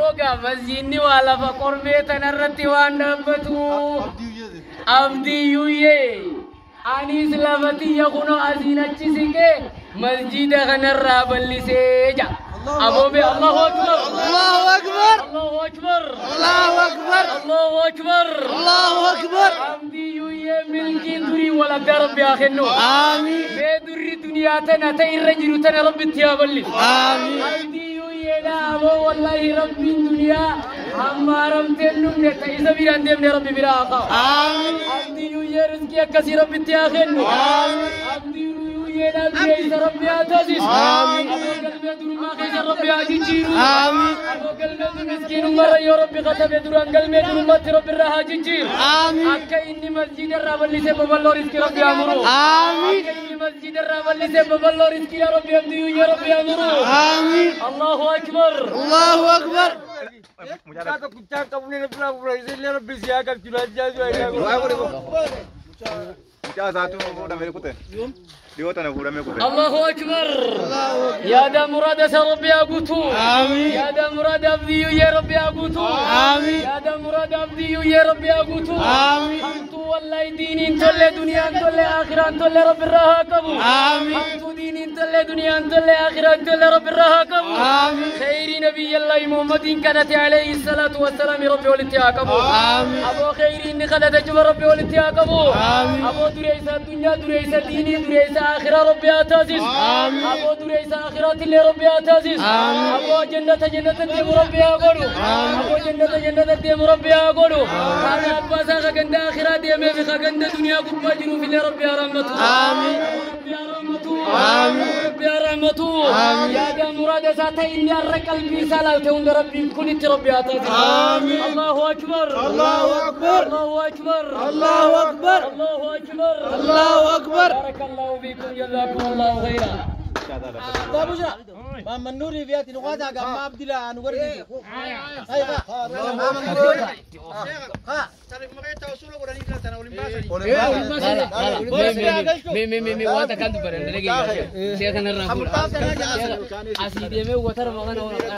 Abooga masjidni waa lafa qormee tanarratti waan dhaabbatu. Abdii yuyyee. Anis lafa tiyya kunoo asiin achi siqee masjida kanarraa bal'isee ja. Aboobe Allahu Akbar. Allahu Akbar. Allahu Akbar. Allahu Akbar. Allahu Akbar. Allahu Akbar. Abdii yuyyee milkiin durii walaggaa rabbi haa kennu. Amiin. Mee durri duniyaa tana ta irra jiru tana rabbitti haa bal'isu. Amiin. Abdii yuyyeedha aboo wallaahi rabbiin duniyaa hamma haramteen dhumne ta isa biraan deemne rabbi biraa haa kaa'u. Amiin. Abdii yuyyee rizqii akkasii rabbitti haa kennu. Amiin. Abdii yuyyeedha biyya isa rabbi haa taasisu. Amiin. Aboo galmee durummaa keessa rabbi haa jijjiiru. Amiin. Aboo galmee miskiinummaarra yoo rabbi katabe duraan galmee durummaatti rabbi irraa haa jijjiiru. Amiin. Akka inni masjiida irraa bal'isee babal'oo rizqii rabbi haa muru. Amiin. Akka inni masjiida irraa bal'isee babal'oo rizqii yaa rabbi abdii yuyyee rabbi haa muru. Amiin. Allahu Akbar. Allahu Akbar. Allahu Akbar. Yaada muraada isa rabbi haa guutu. Amiin. Yaada muraada abdii yuyyee rabbi haa guutu. Amiin. Yaada muraada abdii yuyyee rabbi haa guutu. Amiin. Hamtuu wallahi diiniin tolle duniyaan tolle aakhiraan tolle rabbi irraa haa qabu. Amiin. Hamtuu diiniin tolle duniyaan tolle aakhiraan tolle rabbi irraa haa qabu. Amiin. Khayrii nabiyyallahi Muhammadiin kadhate alayhi salaatu wassalaam rabbi walitti haa qabu. Amiin. Aboo khayrii inni kadhate cufa rabbi walitti haa qabu. Amiin. Aboo dureessa addunyaa dureessa diinii dureessa aakhiraa rabbi haa taasisu. Amiin. Aboo dureessa aakhiraatti illee rabbi haa taasisu. Amiin. Aboo jannata jannata deemu rabbi haa godhu. Aboo jannata jannata deemu rabbi haa godhu. Haadha abbaa isaa ka ganda aakhiraa deemee fi ka ganda duniyaa gubbaa jiruuf illee rabbi haa rahmatu. Amiin. Rabbi haa rahmatu. Amiin. Rabbi haa rahmatu. Amiin. Yaada muraada isaa ta'e inni har'a qalbii isaa laalte hunda rabbiin kunitti rabbi haa taasisu. Amiin. Allahu Akbar. Allahu Akbar. Allahu Akbar. Allahu Akbar. Allahu Akbar. Allahu Akbar. Barakallahu fiikum jazakumullahu khairan. Me waan takkaan dubbaran dalagaa sheekh kanarraa fuudha. Asii deemee watarma kana.